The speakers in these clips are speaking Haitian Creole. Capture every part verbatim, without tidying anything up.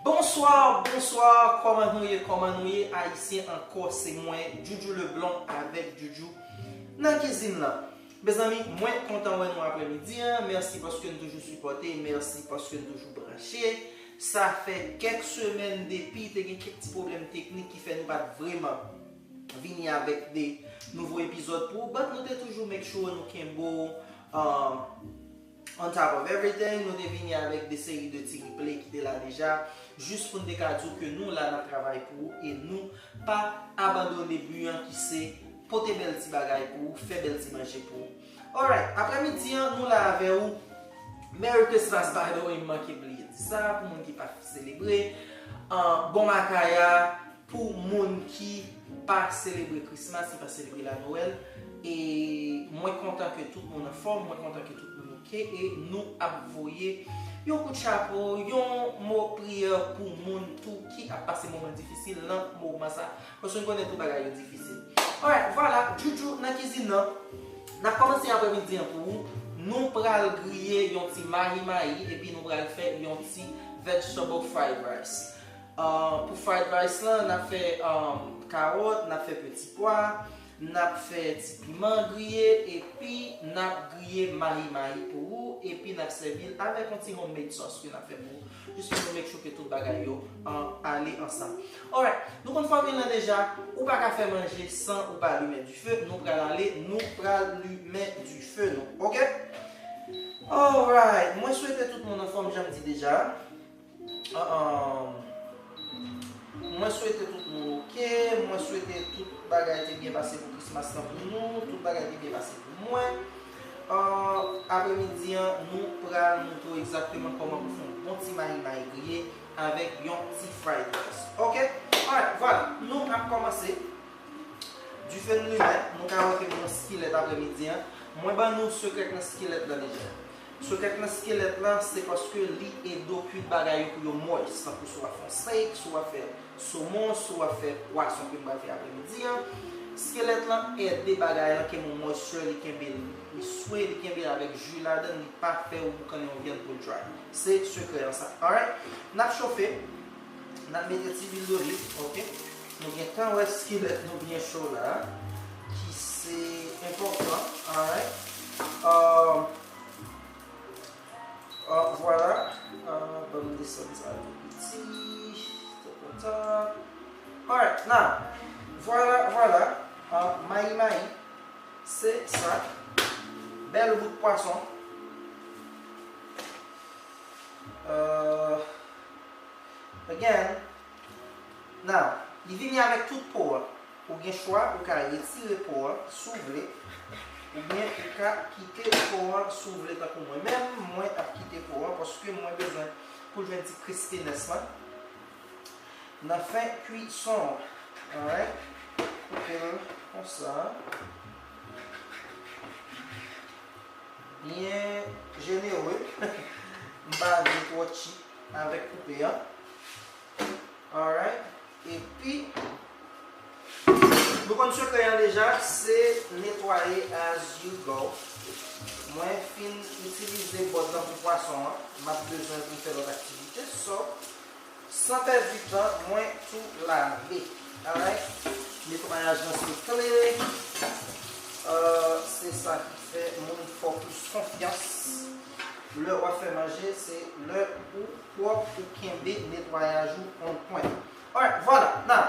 Bonsoir, bonsoir, kòman nou ye, kòman nou ye, Ayisyen ankò, se mwen, Djoudjou Leblon avèk Djoudjou nan kizin nan. Mezanmi, mwen kontan wè nou aprèmidi an, mèsi paske n toujou sipòte, mèsi paske n toujou branche. Sa fè kèk semèn depi te gen kèk ti pwoblèm teknik ki fè nou pa t vrèman vini avèk de nouvo epizòd pou ou, but nou te toujou make sure nou kenbe w, um, on top of everything, nou te vini avèk de seri de ti replay ki te la deja, jis pou n te ka di w ke nou la n ap travay pou ou e nou pa abandone bi an ki se pote bèl ti bagay pou ou, fè bèl ti manje pou ou. Alright, aprèmidi an, nou la avè ou. Merry Christmas, by the way, m manke bliye di sa, pou moun ki pa selebre. Ah, bon makaya, pou moun ki pa selebre Christmas, ki pa selebre la Noël. E mwen kontan ke tout moun anfòm, mwen kontan ke tout moun oke, e nou ap voye yon kout chapo, yon mo priyè pou moun tou ki ap pase moman difisil nan moman sa, paske n konnen tout bagay yo difisil. Alright, vwala, Djoudjou nan kizin nan. N ap kòmanse aprèmidi an pou ou. Nou pral griye yon ti mayi mayi, epi nou pral fè yon ti vegetable fried rice. Ah, pou fried rice lan, n ap fè, um, kawòt, n ap fè peti pwa, n ap fè ti piman griye, epi n ap griye mayi mayi pou ou, epi n ap sèvi l avèk yon ti homemade sauce ke n ap fè pou ou, jis pou nou make sure ke tout bagay yo, ah, ale ansanm. Alright, nou konn fòmil lan deja, ou pa ka fè manje san ou pa limen dife, nou pral ale, nou pral limen dife nou, oke? Alright, mwen swete tout moun anfòm, jan m di deja. Ah, ah. Mwen swete tout moun oke. Mwen swete tout bagay te byen pase pou Christmas lan pou nou. Tout bagay te byen pase pou mwen. Ah, aprèmidi an, nou pral montre w egzakteman kòman pou fè yon bon ti mayi mayi griye avèk yon ti fried rice. Oke? Alright, vwala. Nou ap kòmanse. Dife n limen, nou ka wè ke m gen yon skilèt aprèmidi an. Mwen ban nou sekrè k nan skilèt lan deja. Sekrè k nan skilèt lan, se paske li ede w kwit bagay yo pou yo moist, tankou si w ap fè yon steak, si w ap fè somon, si w ap fè pwason ke m pral fè aprèmidi an. Skilèt lan ede bagay lan kenbe yon moisture, li kenbe l, li swe, li kenbe l avèk ji ladan l, li pa fè ou boukannen yon vyann pou l dry. Se sekrè an sa. Alright? N ap chofe. N ap mete ti lwil doliv, oke? Nou gentan wè skilèt nou byen cho la, ki se enpòtan, alright? Euh, euh, vwala. Euh, ban m desann sa tou piti. Tou kontan. Alright, now. Vwala, vwala. Euh, mayi mayi. Se sa. Bèl bout pwason. Euh, Again. Now, li vini avèk tout po a. Ou gen chwa, ou ka retire po a, si w vle. Oubyen ou ka kite po a, si w vle, tankou mwen menm, mwen ap kite po a, paske mwen bezwen pou l jwenn ti crispiness lan. Nan fen kwison an. Alright? Koupe l konsa. Byen jenere. M pa vle twò cheap avèk koupe an. Alright. Epi, nou konn sekrè an deja, se netwaye as you go. Mwen fin itilize bòd lan pou pwason an. M ap bezwen l pou m fè lòt aktivite. So, san pèdi tan, mwen tou lave. Alright? Netwayaj lan se kle. Euh, se sa ki fè moun fè w plis konfyans. Lè w ap fè manje, se lè ou pwòp, ou kenbe netwayaj ou on pwen. Alright, vwala. Now,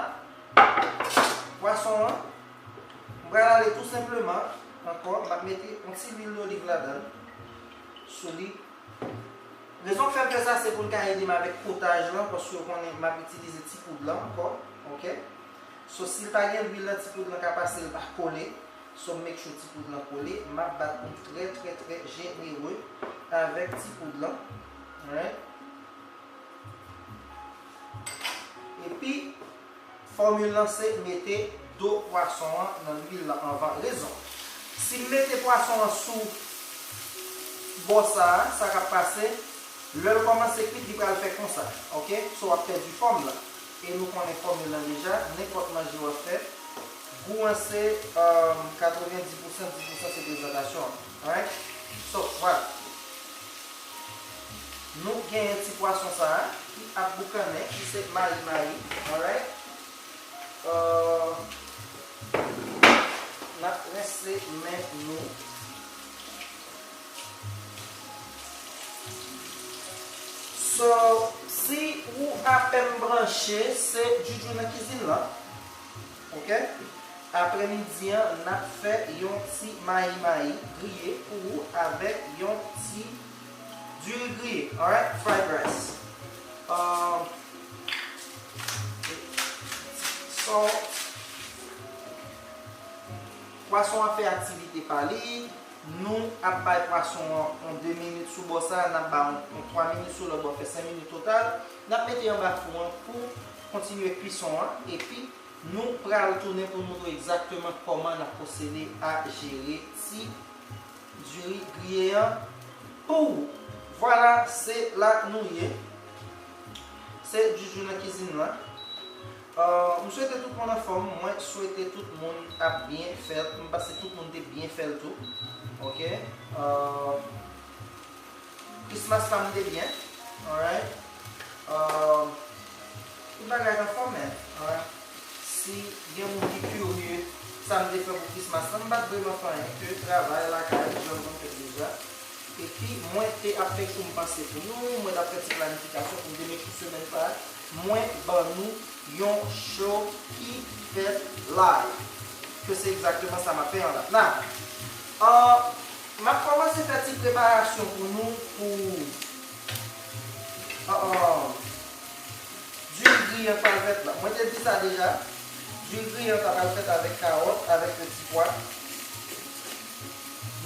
pwason an, m pral ale tou senpleman, ankò, m ap mete yon ti lwil doliv ladan l, sou li. Rezon k fè m fè sa, se pou l ka ede m avèk potaj lan, paske w konnen m ap itilize ti poud lan ankò, oke? So, si l pa gen lwil lan, ti poud lan ka pase, l pa kole. So, make sure ti poud lan kole. M ap bat li trè, trè, trè jenere avèk ti poud lan. Alright? Epi, fòmil lan se mete do pwason an nan lwil lan anvan. Rezon. Si m mete pwason an sou bò sa a, sa k ap pase, lè l kòmanse kwit, li pral fè konsa. Oke? So, w ap pèdi fòm lan. E nou konnen fòmil lan deja, nenpòt manje w ap fè, gou an se, um, katrevenndis pousan, dis pousan se prezantasyon an. Alright? So, vwala. Nou genyen ti pwason sa a ki ap boukannen, ki se mayi mayi. Alright? Uh, n ap rense men nou. So, si ou apèn branche, se Djoudjou nan kizin lan. Ok? Apremidi an, n ap fè yon ti mayi mayi griye pou ou avèk yon ti diri griye. Alright? Fried rice. Uh, salt. Pwason an fè aktivite pa li. Nou ap bay pwason an yon de minit sou bò sa a, n ap ba yon, yon twa minit sou lòt bò, fè senk minit total. N ap mete anba fou an pou kontinye kwison an. Epi, nou pral tounen pou nou di w egzakteman kòman n ap pwosede a jere ti diri griye an pou ou. Vwala, se la nou ye. Se Djoudjou nan kizin lan. Uh, m swete tout moun anfòm, mwen swete tout moun ap byen fè l, m panse tout moun te byen fè l tou. Ok? Uh, Christmas la m te byen. Alright? Uh, tout bagay t anfòm, men. Alright? Si gen moun ki kirye sa m te fè pou Christmas la, m pa t vreman fè anyen ke travay lakay, jan m konn fè deja. Epi, mwen te ap fè kou m panse pou nou, mwen t ap fè ti planifikasyon pou m te met pou semèn sa a. Mwen ban nou yon show ki fèt live. Ke se egzakteman sa m ap fè an la. Now, uh, m ap kòmanse fè ti preparasyon pou nou pou, uh, uh, diri griye an pral fèt la. Mwen te di sa deja. Diri griye an ta pral fèt avèk kawòt, avèk yon ti pwa.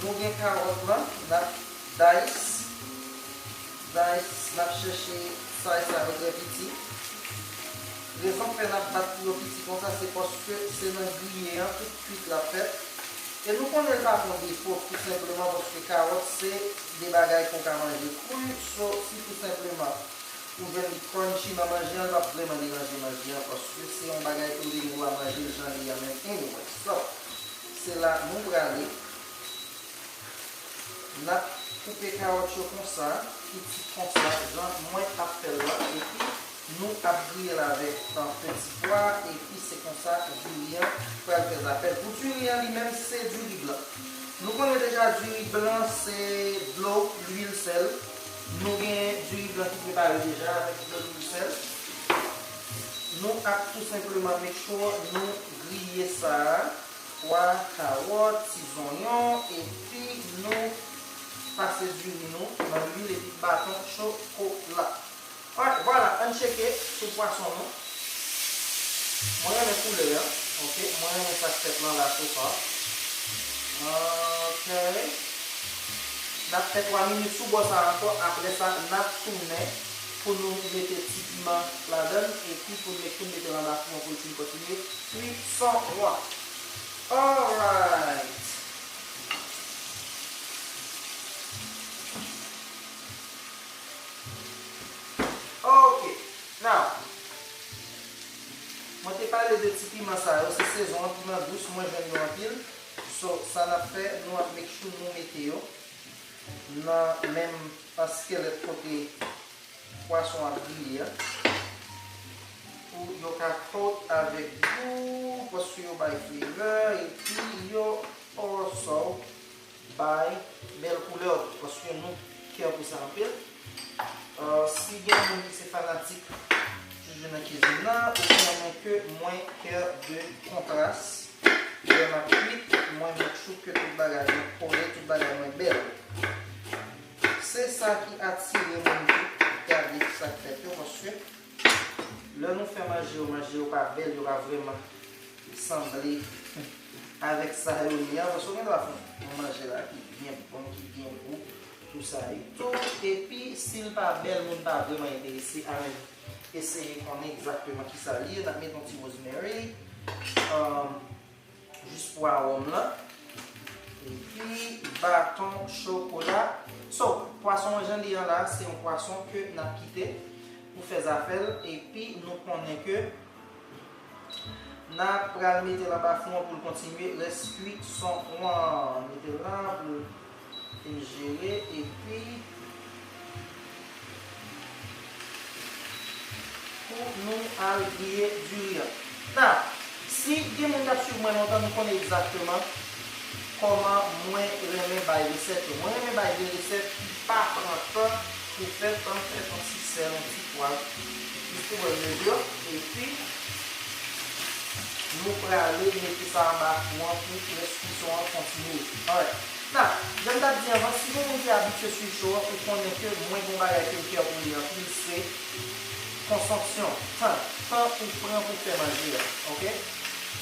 Nou gen kawòt lan, n ap dice. Dice, n ap chèche size sa yo trè piti. Rezon k fè n ap bat pou yo piti konsa, se paske se nan griye an tout kwit la fèt. E nou konnen l pa pran defo, tou senpleman paske kawòt se de bagay ke w ka manje kri, so si tou senpleman ou jwenn li crunchy nan manje an, l p ap vrèman deranje manje an, paske se yon bagay ke w te gen dwa manje l jan li an menm anyway. So, se la nou prale. N ap koupe kawòt yo konsa, pitit konsa, jan mwen ap fè l la, epi nou ap griye l avèk, uh, peti pwa, epi se konsa diri an pral fè zafè l. Pou diri an li menm, se diri blan. Nou konnen deja diri blan se dlo, lwil, sèl. Nou gen diri blan ki prepare deja avèk dlo, lwil, sèl. Nou ap tou senpleman make sure nou griye sa a, pwa, kawòt, ti zonyon, epi nou pase diri nou nan lwil epi baton chokola. Alright, vwala, ann tcheke sou pwason nou. Mwen renmen koulè a, ok, mwen renmen sa k fèt lan la so far. Ok. N ap fè twa minit sou bò sa a ankò, apre sa, n ap tounen pou nou mete ti piman ladan l, epi pou n met, pou n mete l anba fou an pou l fin kontinye kwison an. Alright. Ok. Now, mwen te pale de ti piman sa yo, se sezon an, piman dous, mwen jwenn yo anpil. So, sa n ap fè, nou ap make sure nou mete yo nan menm eskelèt kote pwason ap griye a, pou yo ka coat avèk gou, paske yo bay flavor, epi yo also bay bèl koulè tou, paske nou care pou sa anpil. Uh, si gen moun ki se fanatik Djoudjou nan kizin nan, ou konnen ke mwen care de kontras. Lè m ap kwit, mwen make sure ke tout bagay mwen kole, tout bagay mwen bèl. Se sa ki atire moun ki gade sa k fèt yo, paske lè nou fè manje yo, manje yo pa bèl, yo pa vrèman sanble avèk sa yo ye a, paske ou gen dwa fè yon manje la ki byen bon, ki byen gou, tou sa e tou, epi si l pa bèl, moun pa vrèman enterese a menm eseye konnen egzakteman kisa li ye. N ap met yon ti rosemary, um, jis pou aròm lan. Epi baton chokola. So, pwason an jan li an la, se yon pwason ke n ap kite pou fè zafè l. Epi nou konnen ke n ap pral mete l anba fou an pou l kontinye rès kwison an. Mete l la pou l fin jere. Epi Nou al griye diri an. Now, si gen moun k ap swiv mwen lontan, nou konnen egzakteman kòman mwen renmen bay resèt yo. Mwen renmen bay de resèt ki pa pran tan pou fèt, ann fè yon ti sèl, yon ti pwav, jis pou bòn mezi, epi nou prale mete sa anba fou an pou rès kwison an kontinye. Alright. Now, jan m t ap di anvan, si gen moun ki abitye swiv show an, ou konnen ke mwen gen yon bagay ke m fè pou li anpil, se konsonpsyon, tan, tan ou pran pou fè manje a, oke?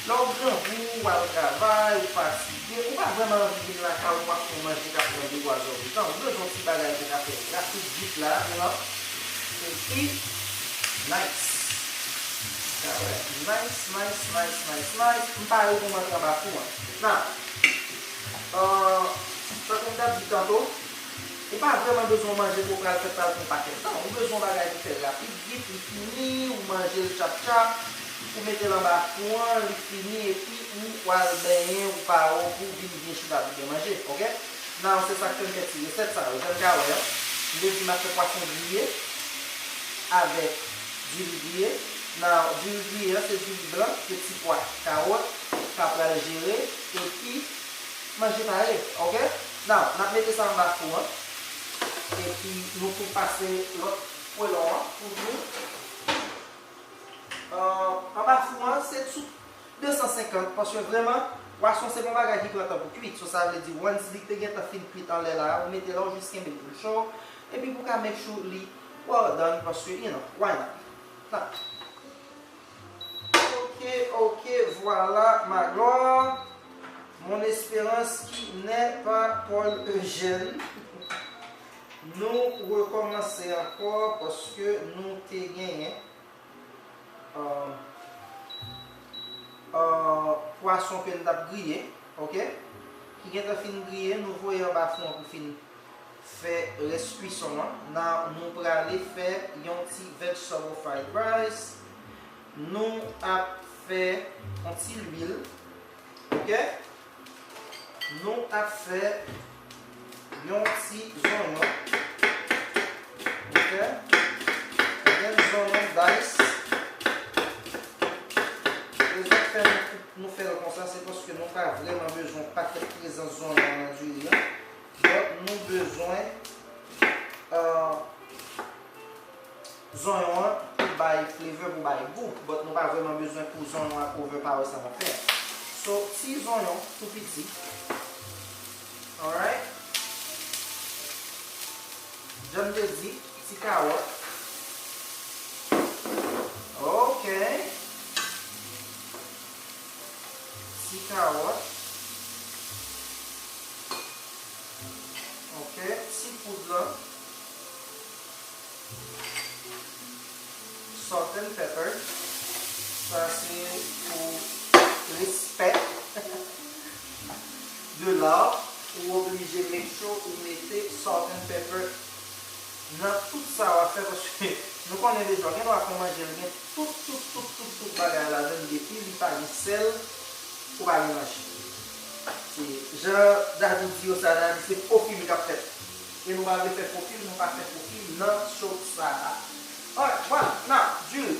Lè w grangou, w al travay, ou fatige, ou pa vrèman anvi vin lakay ou, w ap fè yon manje k ap pran de twa zè de tan. Ou bezwen yon ti bagay ki ka fè rapid vit la, you know? Epi, nice. Alright. Nice, nice, nice, nice, nice. M pare pou m antre anba fou an. Now, euh, tankou m t ap di tanto, ou pa vrèman bezwen manje pou pral fèt pral pran pakèt tan. Ou bezwen yon bagay ki fè rapid, vit, li fini, ou manje l tchap tchap, ou mete l anba fou an, li fini, epi ou al benyen, ou pare w pou vin byen chita pou byen manje, oke? Now, se sa k fè m fè ti resèt sa yo. Jan n ka wè an, m te di m ap fè pwason griye avèk diri griye. Now, diri griye an, se diri blan, ke ti pwa, kawòt, ka pral jere, epi manje pare, oke? Now, n ap mete sa anba fou an, epi nou tou pase lòt pwelon an pou nou. Euh, anba fou an, se sou de san senkant, paske vrèman, pwason se pa yon bagay ki pran tan pou kwit. So, sa vle di, once li te gentan fin kwit anlè la, ou mete la, ou jis kenbe l pou l cho, epi pou ka make sure li well done, paske, you know, why not? Now, Ok, ok, voilà, Magloire. Mon espérance qui n'est pas Paul Eugène. Nou rekòmanse ankò paske nou te genyen, euh, euh, pwason ke n t ap griye, oke? Ki gentan fin griye, nou voye anba fou an pou fin fè rès kwison an. Now, nou prale fè yon ti vegetable fried rice. Nou ap fè yon ti lwil, oke? Nou ap fè yon ti zonyon, oke? Yon zonyon dice. Rezon k fè nou, nou fè l konsa, se paske nou pa vrèman bezwen pakèt prezans zonyon nan diri an. Donk, nou bezwen, euh, zonyon an pou bay flavor, pou bay gou. But nou pa vrèman bezwen pou zonyon an overpower sa n ap fè a. So, ti zonyon tou piti. Alright? Jan m te di, ti kawòt. Ok. Ti kawòt. Ok, ti poud lan. Salt and pepper. Sa se pou respè. De la, ou oblije make sure ou mete salt and pepper nan tout sa w ap fè, paske nou konnen deja, gen dwa fè manje, l gen tout, tout, tout, tout, tout bagay ladan l, depi li pa gen sèl, ou pa gen manje. Se jan Dadou di yo sa nan, se fo fim k ap fèt. E nou pa vle fè fo fim, nou pa fè fo fim nan show sa a. Alright, vwala, now, diri.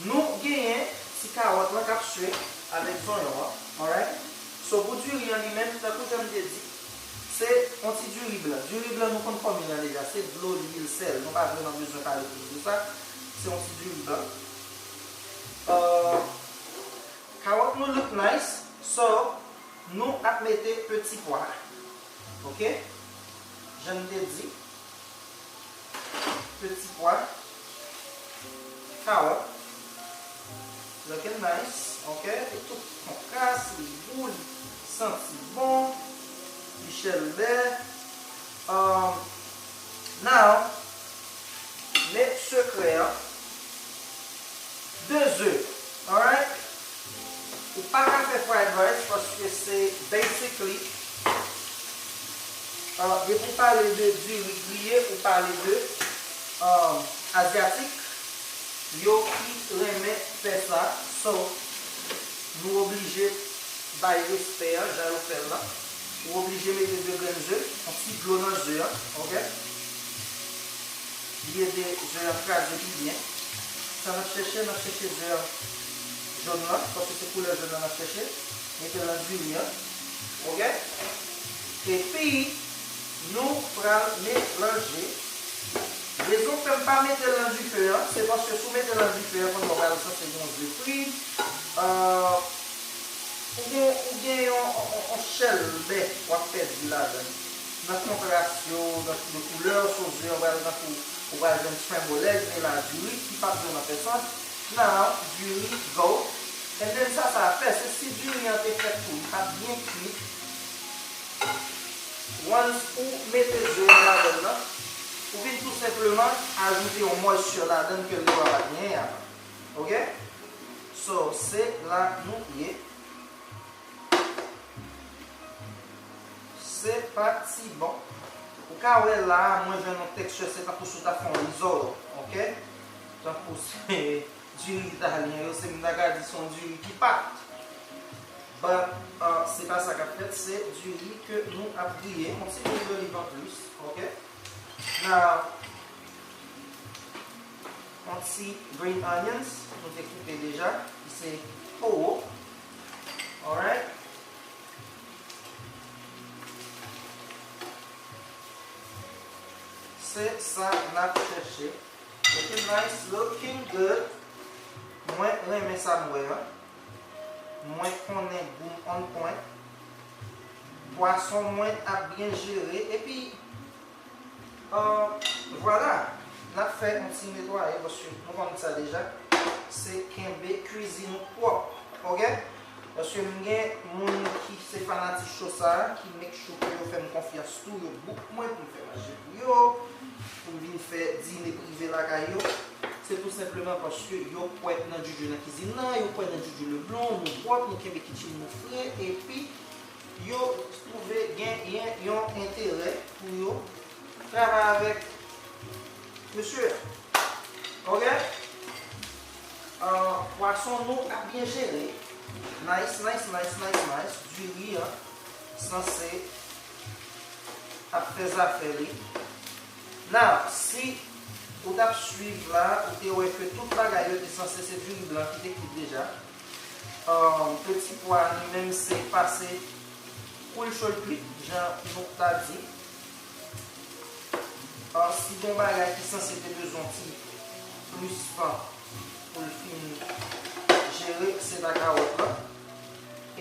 Nou genyen ti kawòt lan k ap swe avèk zonyon an, alright? So, pou diri an li menm, tankou jan m te di, se yon ti diri blan. Diri blan, nou konn fòmil lan deja, se dlo, lwil, sèl. Nou pa vrèman bezwen pale plis de sa. Se yon ti diri blan. Euh, Kawòt nou look nice, so nou ap mete peti pwa. Ok? Jan m te di, peti pwa, kawòt, looking nice, ok? Li tout konkas, li gou, li santi bon, li chèlbè. Um, now, men sekrè an. De ze. Alright? Ou pa ka fè fried rice paske se basically, uh, depi w pale de diri griye, ou pale de, um, azyatik, yo ki renmen fè sa. So, nou oblije bay respè an, jan yo fè l lan. Ou oblije mete de grenn ze, yon ti dlo nan ze an, ok? Li ede ze an kraze pi byen. Sa n ap chèche, n ap chèche ze an jòn lan, paske se koulè jòn lan n ap chèche. Mete l nan diri an. Oke? Epi, nou pral melanje. Rezon k fè m pa mete l nan dife an, se paske si w mete l nan dife an, kounye a w pral sanse gen yon ze fri. Euh, ou gen, ou gen yon, yon, yon chèlbè w ap pèdi ladan l. Nan kontras yo, nan de koulè, so ze an pral nan kou, ou pral jwenn scramble egg, men la diri ki p ap jwenn anpèsòn. Now, diri go. And then sa, sa ap fè, se si diri an te fèt tou, li pa t byen kwit. Once ou mete ze an ladan l nan, ou vin tou senpleman ajoute yon moisture ladan l ke l dwa pa t genyen avan. Oke? So, se la nou ye. Se pa ti bon. Ou ka wè la, mwen jwenn yon texture, se tankou si w ta fè yon risotto, oke? Tankou se diri italyen yo, se m ta ka di se yon diri ki pat. But, uh, se pa sa k ap fèt, se diri ke nou ap griye. Yon ti lwil doliv anplis, oke? Now, yon ti green onions, nou te koupe deja, ki se powo. Alright? Se sa n ap chèche. Looking nice, looking good. Mwen renmen sa m wè an. Mwen konnen gou m on point. Pwason mwen ap byen jere. Epi, euh, vwala. N ap fè yon ti netwaye, paske nou konn sa deja. Se kenbe kwizin ou pwòp. Oke? Paske m gen moun ki se fanatik cho sa, ki make sure ke yo fè m konfyans tou, yo book mwen pou m fè manje pou yo, pou m vin fè dine prive lakay yo. Se tou senpleman paske yo kwè nan Djoudjou nan kizin nan, yo kwè nan Djoudjou Leblon, nou pwòp, nou kenbe kitchen nou fre, epi yo twouve genyen yon enterè pou yo travay avèk mesye a. Oke? Euh, pwason nou ap byen jere. Nice, nice, nice, nice, nice. Diri an sanse ap fè zafè li. Now, si ou t ap swiv la, ou te wè ke tout bagay yo te sanse se diri blan ki te kwit deja. Euh, peti pwa li menm se pase kou l cho l kwit, jan nou ta di. Ah, si gen bagay ki sanse te bezwen ti plis tan pou l fin jere, se ta kawòt la.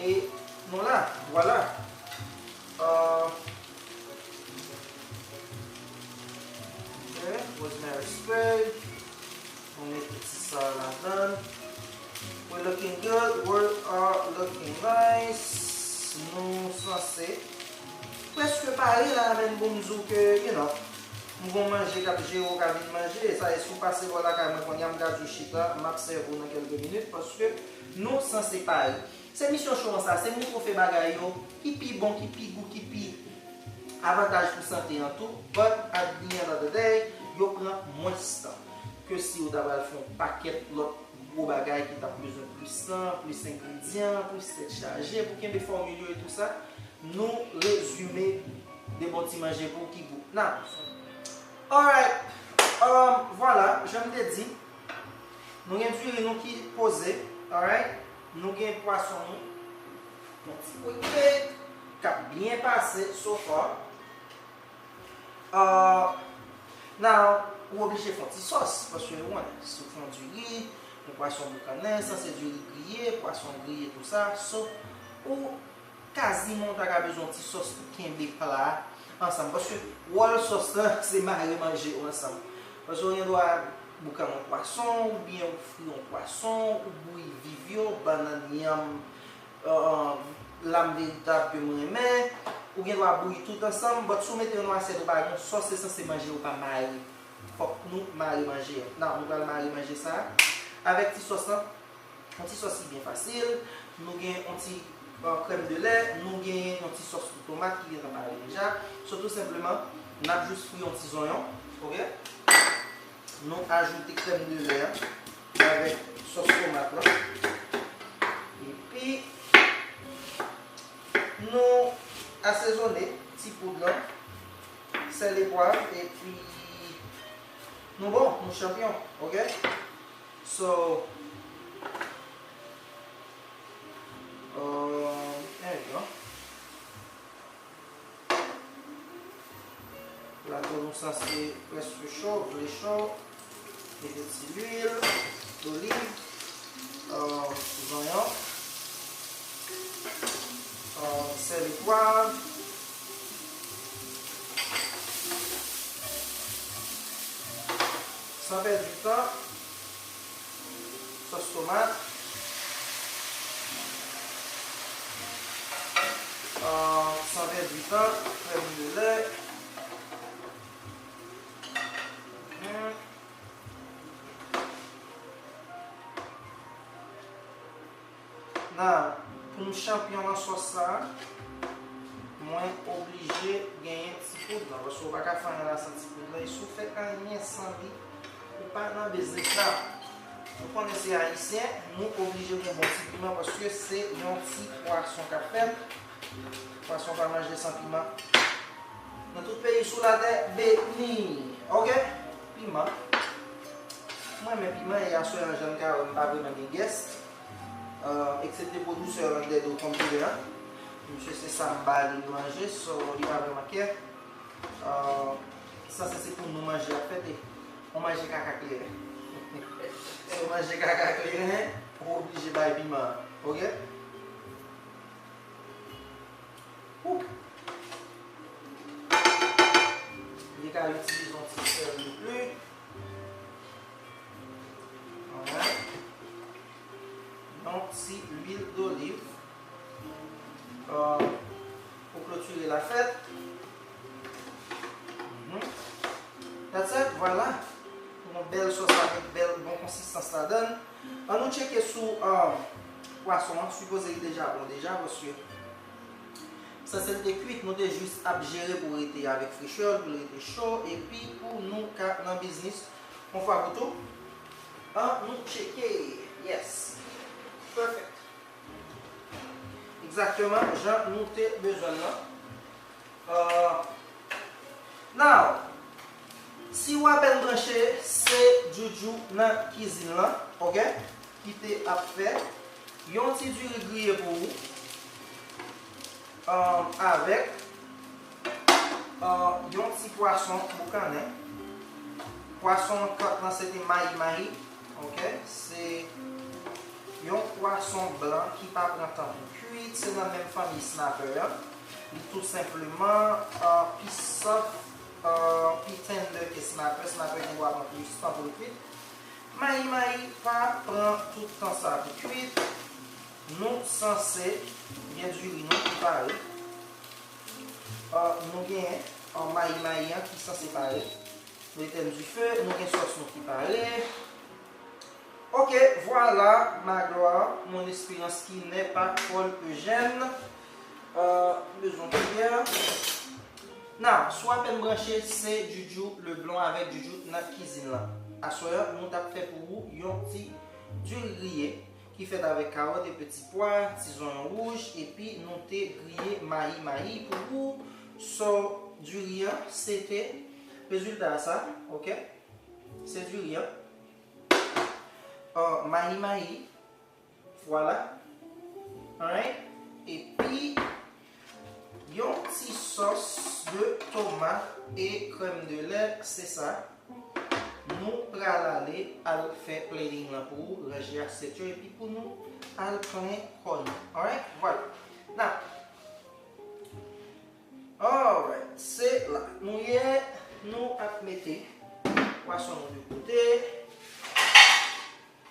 E nou la, vwala. Ah, ok, rosemary spray. Nou mete ti sa ladan. We looking good, we are looking nice. Nou sanse prèske pare la, men pou m di w ke, you know, m gon manje k ap jere w ka vin manje. Sa e si w pase bò lakay mwen kounye a, m ka di w chita, m ap sèvi w nan kèlke minit, paske nou sanse pare. Se misyon cho an sa, se moutre w fè bagay yo ki pi bon, ki pi gou, ki pi avantaj pou sante an tou, but at the end of the day, yo pran mwens tan ke si w ta pral fè yon pakèt lòt gwo bagay ki t ap bezwen plis tan, plis engredyan, plis tèt chaje pou kenbe fòmil yo e tou sa. Nou rezime de bon ti manje pou w ki gou. Now, alright, um, vwala, jan m te di, nou gen diri nou ki poze, alright, nou gen pwason nou, yon ti bouyi k ap byen pase so far. Uh, now, ou oblije fè yon ti sòs, paske ou konnen, si w fè yon diri, yon pwason boukannen, sanse diri griye, pwason griye, tou sa, so, ou kaziman ou ta ka bezwen yon ti sòs pou kenbe pla a ansanm. Paske wòl sòs lan, se mare manje yo ansanm. Paske ou gen dwa boukannen yon pwason, oubyen ou fri yon pwason, ou bouyi viv yo, bannann, yanm, euh, lam veritab ke m renmen. Ou gen dwa bouyi tout ansanm, but si w mete yo nan asyèt ou pa gen yon sòs, se sanse manje yo pa mare. Fòk nou mare manje an. Now, nou pral mare manje sa a avèk ti sòs lan. Yon ti sòs ki byen fasil. Nou gen yon ti, euh, crème de lait, nou gen yon ti sòs pou tomat ki gentan pare deja. So, tou senpleman, n ap jis fri yon ti zonyon, oke? Nou ajoute crème de lait an avèk sòs tomat lan. Epi, nou asezone ti poud lan, sèl e pwav, epi, Nou bon, nou chanpyon, ok? So, euh, there you go. Plato nou sanse prèske cho, vle cho. Mete ti lwil doliv, euh, zonyon, euh, sèl e pwav. San pèdi tan, sòs tomat. Euh, san pèdi tan, krèm de lè. Mhm. Nan, pou m chanpyon nan sòs sa a, mwen oblije genyen ti poud lan, paske w pa ka fè anyen la san ti poud lan. E si w fè anyen san li, ou pa nan biznis la. Nou konnen se ayisyen, nou oblije gen bon ti piman, paske se yon ti pwason k ap fèt. Pwason pa manje san piman. Nan tout peyi sou latè, beni. Ok? Piman. Mwen renmen piman, e aswè an jan n ka wè m pa vrèman gen guest. Euh, eksepte pwodisè an dèdo kòm tou an. Misye se sa m ba li manje, so li pa vrèman kè. Euh, sa se, se pou nou manje ap fèt, e on manje kaka kleren. So manje kaka kleren, ou oblije bay piman, ok? Ou li ka itilize yon ti sèl de pli. Alright. Yon ti lwil doliv. Euh, pou klotire la fèt. Mhm. That's it, vwala. Yon bèl sòs avèk bèl bon konsistans ladan l. An nou tcheke sou, euh, pwason an. Sipoze li deja bon deja, paske sanse l te kwit, nou te jis ap jere pou rete avèk frechè l, pou l rete cho, epi pou nou ka nan biznis yon fwa pou tou. An nou tcheke. Yes. Perfect. Egzakteman jan nou te bezwen l lan. Euh, now, si w apèn branche, se Djoudjou nan kizin lan, ok, ki te ap fè yon ti diri griye pou ou, euh, avèk, euh, yon ti pwason boukannen. Pwason kat lan se te mayi mayi. Ok, se yon pwason blan ki pa pran tan pou kwit, se nan menm fanmi snapper an. Li tou senpleman, euh, pi soft, euh, pi tender ke snapper. Snapper gen dwa pran plis tan pou l kwit. Mayi mayi pa pran tout tan sa pou kwit. Nou sanse gen diri nou ki pare. Euh, nou gen, euh, mayi mayi an ki sanse pare. Nou etèn dife, nou gen sòs nou ki pare. Ok, vwala, Magloire, mon espérance qui n'est pas Paul Eugène. Euh, bezwen kiyè. Now, si w apèn branche, se Djoudjou Leblon avèk Djoudjou nan kizin lan. Aswè a, nou t ap fè pou ou yon ti diri griye ki fèt avèk kawòt e peti pwa, ti zonyon wouj, epi nou te griye mayi mayi pou ou. So, diri an, se te rezilta a sa, ok? Se diri an. Ò, mayi mayi. Vwala. Alright. Epi, yon ti sòs de tomat e krèm de lè, se sa. Nou pral ale al fè plating lan pou ou, ranje asyèt yo, epi pou nou al plen kò nou. Alright? Vwala. Now, alright, se la nou ye, nou ap mete pwason nou de kote.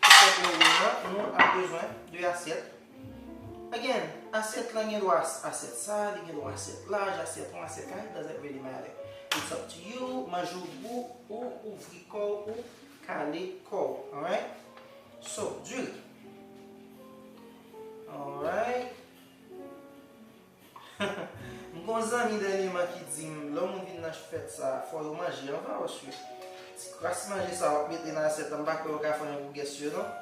Pou fè plating lan, nou ap bezwen de asyèt. Again, asyèt lan gen dwa as-, asyèt sa, li gen dwa asyèt laj, asyèt won, asyèt kare, doesn't really matter. It's up to you, manje w gou, ou ouvri kò w, ou kale kò w, alright? So, diri. Alright. M gon zanmi dènyèman ki di m, lè yon moun vin nan fèt sa, fò yo manje anvan, paske ti kras manje sa w ap mete nan asyèt lan, m pa kwè yo ka fè anyen pou guest yo, non.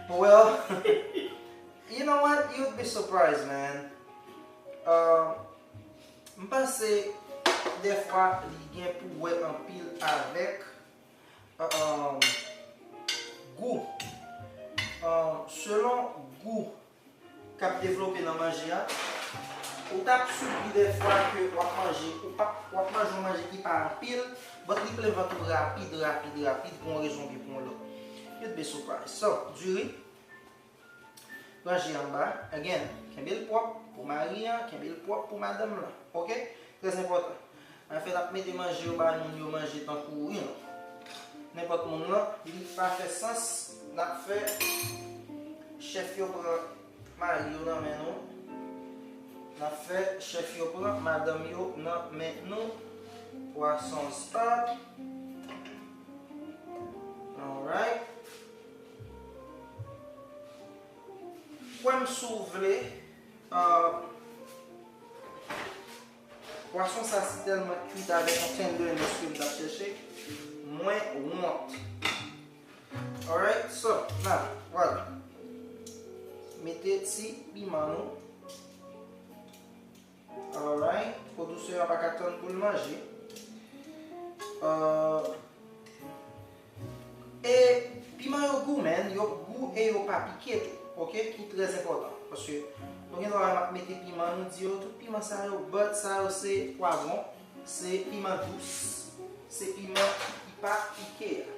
Well, you know what? You'd be surprised, man. Euh, m panse, dèfwa, li gen pou wè anpil avèk um, gou. Um, selon gou k ap devlope nan manje a, ou t ap sipri dèfwa ke w ap manje, ou p ap, w ap manje yon manje ki pa anpil, but li plen vant ou rapid, rapid, rapid, pou yon rezon oubyen pou yon lòt. You'd be surprised. So, diri, ranje anba, again, kenbe l pwòp pou mari an, kenbe l pwòp pou madanm lan. Oke? Trè enpòtan. Anfen, n ap mete manje yo bay moun yo manje tankou, you know. Nenpòt moun lan, li pa fè sans, n ap fè chèf yo pran mari yo nan men nou. N ap fè chèf yo pran madanm yo nan men nou. Pwason start. Alright. Kwè m si w vle, uh, pwason sa si tèlman kwit avèk yon tenderness ke m t ap chèche, mwen wont. Alright, so, la, vwala. Mete ti piman nou. Alright, pwodiktè a pa ka tann pou l manje. Uh, e piman yo gou, man, yo gou e yo pa pike tou, oke, ki trè enpòtan. Paske nou gen dwa wè m ap mete piman, nou di yo tout piman sa yo, but sa yo se pwavwon, se piman dous, se piman ki pa pike a.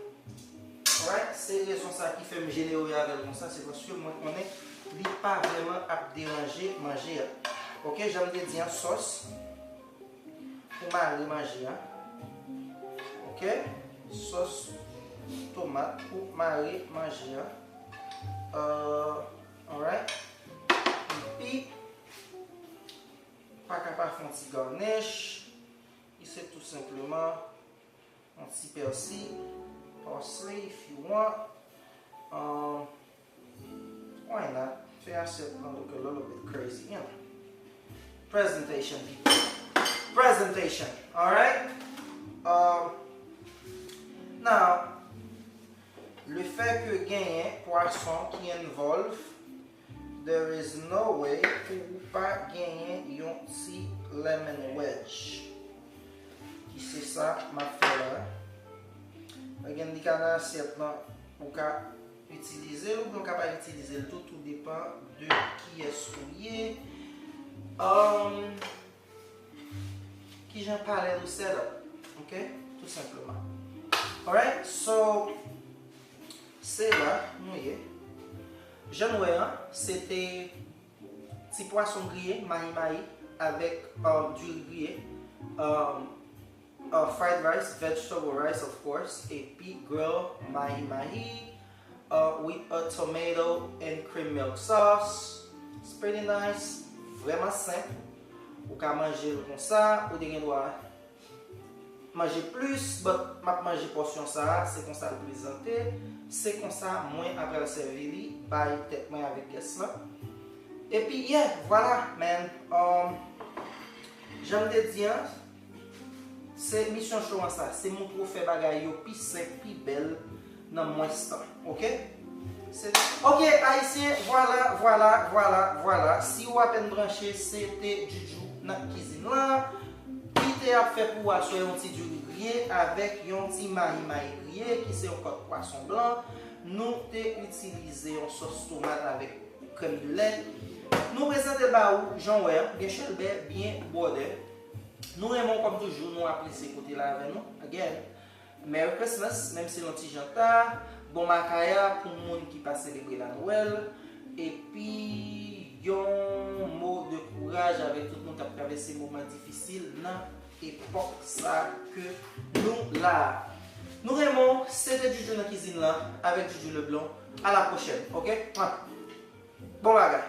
Alright, se rezon sa ki fè m jenere avè l konsa, se paske mwen konnen li pa vrèman ap deranje manje a. Oke, jan m te di an, sòs pou mare manje a. Oke, sòs tomat pou mare manje a. Uh, alright. Epi, pa ka pa fè yon ti garnish. Ki se tou senpleman yon ti pèsi, parsley if you want. Um, why not? Fè asyèt lan look a little bit crazy, you know. Presentation, people. Presentation, alright? Um, now, le fait que genyen pwason ki involve, there is no way pou ou pa genyen yon ti lemon wedge. Ki se sa m ap fè la. Again, li ka nan asyèt lan, ou ka itilize l oubyen ou ka pa itilize l tou, tou depan de kiyès ou ye. Um, kijan palèt ou set up, oke? Tou senpleman. Alright, so, se la nou ye. Jan nou wè an, se te ti pwason griye, mayi mayi, avèk, um, diri griye, um, uh, fried rice, vegetable rice, of course, epi grill mayi mayi, uh, with a tomato and cream milk sauce. It's pretty nice, vrèman senp. Ou ka manje l konsa, ou te gen dwa manje plis, but m ap manje pòsyon sa a, se konsa l prezante, se konsa mwen apral sèvi li bay tèt mwen avèk guest lan. Epi, yeah, vwala, man. Um, jan m te di an, se misyon show an sa, se montre w fè bagay yo pi senp, pi bèl, nan mwens tan, oke? Se, oke, Ayisyen, vwala, vwala, vwala, vwala. Si w apèn branche, se te Djoudjou nan kizin lan. Li te ap fè pou aswè yon ti diri griye avèk yon ti mayi mayi griye, ki se yon kòt pwason blan. Nou te itilize yon sòs tomat avèk krèm de lè. Nou prezante l ba ou, jan w wè, byen chèlbè, byen bwòdè. Nou renmen w kòm toujou, nou apresye kote la avè nou. Again, Merry Christmas, menm si l yon ti jan ta, bon makaya pou moun ki pa selebre la Nwèl, epi yon mo de kouraj avèk tout moun k ap travèse moman difisil nan epòk sa ke nou la a. Nou renmen w, se te Djoudjou nan kizin lan, avèk Djoudjou Leblanc. A la pwochèn, oke? Mwa. Bon bagay.